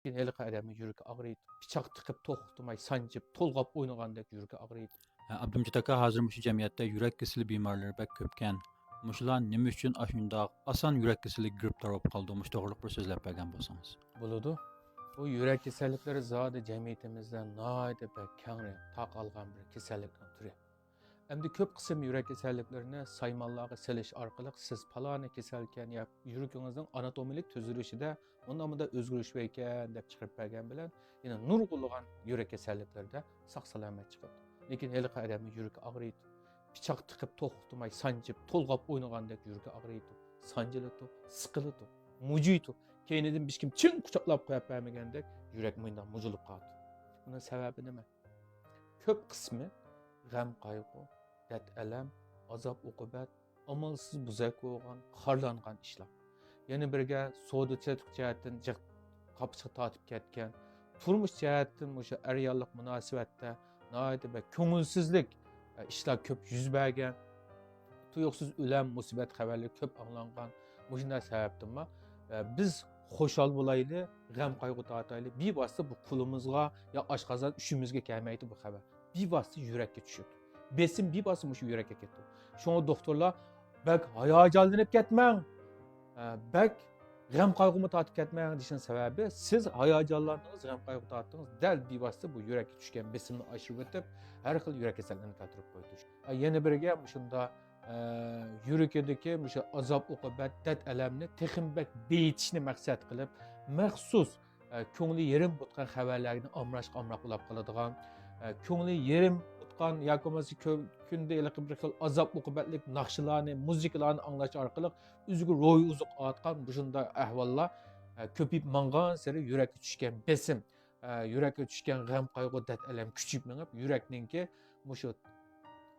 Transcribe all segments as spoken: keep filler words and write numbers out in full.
لېكىن ھېلىقى ئادەمنىڭ يۈرىكى ئاغرىيدۇ. پىچاق تىقىپ، توختىماي سانجىپ، تولغاپ ئوينىغاندەك يۈرىكى ئاغرىيدۇ. ھە، ئابدۇمجىت ئاكا، ھازىر مۇشۇ جەمئىيەتتە يۈرەك كېسىلى بىمارلىرى بەك كۆپكەن. مۇشۇلار نېمە ئۈچۈن ئاشۇنداق ئاسان يۈرەك كېسىلىگە گىرىپتار بولۇپ قالىدۇ؟ مۇشۇ توغرىلىق بىر سۆزلەپ بەرگەن بولسىڭىز. بولىدۇ. بۇ يۈرەك كېسەللىكلىرى زادى جەمئىيىتىمىزدە ناھايىتى بەك كەڭرى تارقالغان بىر كېسەللىكنىڭ تۈرى. ئەمدى كۆپ قىسىم يۈرەك كېسەللىكلىرىنى سايمانلارغا سېلىش ئارقىلىق سىز پالانى كېسەلكەن يا يۈرىكىڭىزنىڭ ئاناتومىيىلىك تۈزۈلۈشىدە مۇنداق مۇنداق ئۆزگىرىش باركەن دەپ چىقىرىپ بەرگەن بىلەن، يەنە نۇرغۇنلىغان يۈرەك كېسەللىكلىرىدە ساق سالامەت چىقىدۇ. لېكىن ھېلىقى ئادەمنىڭ يۈرىكى ئاغرىيدۇ. پىچاق تىقىپ توختىماي سانجىپ، تولغاپ ئوينىغاندەك يۈرىكى ئاغرىيدۇ، سانجىلىدۇ، سىقىلىدۇ، مۇجۇيدۇ. كەينىدىن ھېچكىم چىڭ قۇچاقلاپ قويۇپ بەرمىگەندەك يۈرەك مۇنداق مۇجۇلۇپ قالىدۇ. بۇنىڭ سەۋەبى نېمە؟ كۆپ قىسمى غەم-قايغۇ، دەرد-ئەلەم، ئازاب-ئوقۇبەت، ئامالسىز بوزەك بولغان، خارلانغان ئىشلار. يەنە بىرگە سودا-سېتىق جەھەتتىن جىق قاپچىقى تارتىپ كەتكەن، تۇرمۇش جەھەتتىن مۇشۇ ئەر-ئاياللىق مۇناسىۋەتتە ناھايىتى بىر كۆڭۈلسىزلىك، ئە، ئىشلار كۆپ يۈز بەرگەن، تۇيۇقسىز ئۆلۈم، مۇسىبەت خەۋەرلىرى كۆپ ئاڭلانغان. مۇشۇنداق سەۋەبتىنمۇ، ئە، بىز خۇشال بولايلى، غەم-قايغۇ تارتايلى، بىۋاسىتە بۇ قولىمىزغا يا ئاشقازان ئۈشىمىزگە كەلمەيدۇ بۇ خەۋەر. بىۋاسىتە يۈرەككە چۈشىدۇ. بېسىم بىۋاسىتە مۇشۇ يۈرەككە كېتىدۇ. شۇڭا دوختۇرلار بەك ھاياجانلىنىپ كەتمەڭ، ئە، بەك غەم-قايغۇمۇ تارتىپ كەتمەڭ دېيىشنىڭ سەۋەبى، سىز ھاياجانلاندىڭىز، غەم-قايغۇ تارتتىڭىز، دەل بىۋاسىتە بۇ يۈرەككە چۈشكەن بېسىمنى ئاشۇرۇۋېتىپ، ھەر خىل يۈرەك كېسەللىرىنى كەلتۈرۈپ قويىدۇ. ئە، يەنە بىرگە مۇشۇنداق، ئە، يۈرىكىدىكى مۇشۇ ئازاب-ئوقۇبەت، دەرد-ئەلەمنى تېخىمۇ بەك بېيىتىشنى مەقسەت قىلىپ، مەخسۇس ئە، كۆڭلى يېرىم پۈتكەن خەۋەرلەرنى ئامراق-ئامراق ئۇلاپ قالىدىغان، ئە، كۆڭلى يېرىم پۈتكەن ياكى بولمىسا كۆ-، كۈندە ھېلىقى بىر خىل ئازاب-ئوقۇبەتلىك ناخشىلارنى، مۇزىكىلارنى ئاڭلاش ئارقىلىق ئۆزىگە روھى ئوزۇق ئاۋاتقان مۇشۇنداق ئەھۋاللار، ئە، كۆپىيىپ ماڭغانسېرى يۈرەككە چۈشكەن بېسىم، ئە، يۈرەككە چۈشكەن غەم-قايغۇ، دەرد-ئەلەم كۈچىيىپ مېڭىپ، يۈرەكنىڭكى مۇشۇ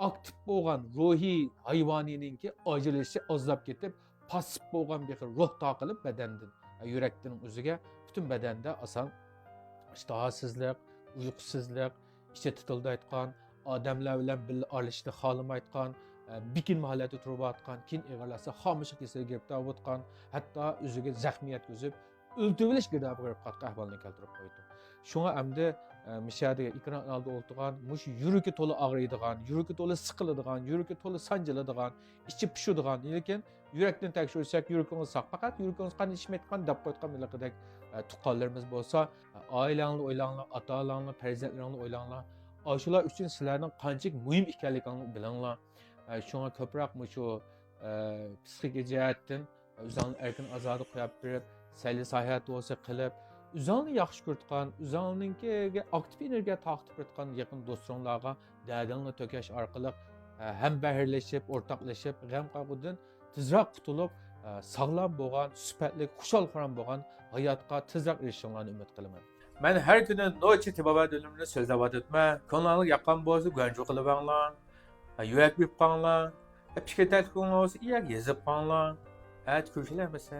ئاكتىپ بولغان روھىي ھايۋانىنىڭكى ئاجرىلىشى ئازلاپ كېتىپ، پاسسىپ بولغان بىر خىل روھ تارقىلىپ بەدەندىن، يۈرەكتىن ئۆزىگە پۈتۈن بەدەندە ئاسان ئىشتىھاسىزلىق، ئۇيقۇسىزلىق، ئىچى تىتىلدايدىغان، ئادەملەر بىلەن بىللە ئارىلىشىشنى خالىمايدىغان، بېكىنمە ھالەتتە تۇرۇۋاتقان، كېيىن ئېغىرلاشسا خامۇشلۇق كېسىلىگە گىرىپتار بولۇۋاتقان، ھەتتا ئۆزىگە زەخمىيەت يەتكۈزۈپ، ئۆلتۈرۈۋېلىش گىردابىغا كىرىپ قالغان ئەھۋالنى كەلتۈرۈپ قويىدۇ. شۇڭا ئەمدى، ئە، مۇشۇ يەردىكى ئېكران ئالدىدا ئولتۇرغان، مۇشۇ يۈرىكى تولا ئاغرىيدىغان، يۈرىكى تولا سىقىلىدىغان، يۈرىكى تولا سانجىلىدىغان، ئىچى پۇشىدىغان، لېكىن يۈرەكنى تەكشۈرسەك، يۈرىكىڭىز ساق، پەقەت يۈرىكىڭىز قان ئىچمەيدىغان دەپ قويغان ھېلىقىدەك، ئە، تۇغقانلىرىمىز بولسا، ئە، ئائىلەڭلارنى ئويلاڭلار، ئاتا-ئاناڭلار، پەرزەنتلىرىڭلارنى ئويلاڭلار. ئاشۇلار ئۈچۈن سىلەرنىڭ قانچىلىك مۇھىم ئىكەنلىكىڭلارنى بىلىڭلار. ئە، شۇڭا كۆپرەك مۇشۇ، ئە، پسىخىكا جەھەتتىن ئۆزۈڭلارنى ئەركىن ئازادە قويۇپ بېرىپ، سەيلە ساياھەت بولسا قىلىپ، ئۆزۈڭلارنى ياخشى كۆرىدىغان، ئۆزۈڭلارنىڭكىگە ئاكتىپ ئېنېرگىيە تارقىتىپ بېرىدىغان يېقىن دوستلىرىڭلارغا دەردىڭلارنى تۆكۈش ئارقىلىق، ھەم بەھرىلىشىپ، ئورتاقلىشىپ، غەم قايغۇدىن تېزرەك قۇتۇلۇپ، ساغلام بولغان، سۈپەتلىك، خۇشال-خۇرام بولغان ھاياتقا تېزرەك ئېرىشىشىڭلارنى ئۈمىد قىلىمەن. مەن ھەر كۈنى نوچى تېبابەت ئۈنۈمىنى سۆزلەۋاتىمەن. كۆڭلۈڭلارغا ياققان بولسا گۇەنجۇ قىلىۋەڭلار. يۈرەك بېرىپ قاڭلار. پىكىر تەكلىپىڭلار بولسا يەرگە يېزىپ قاڭلار. ئەتە كۆرۈشەيلى ئەمىسە.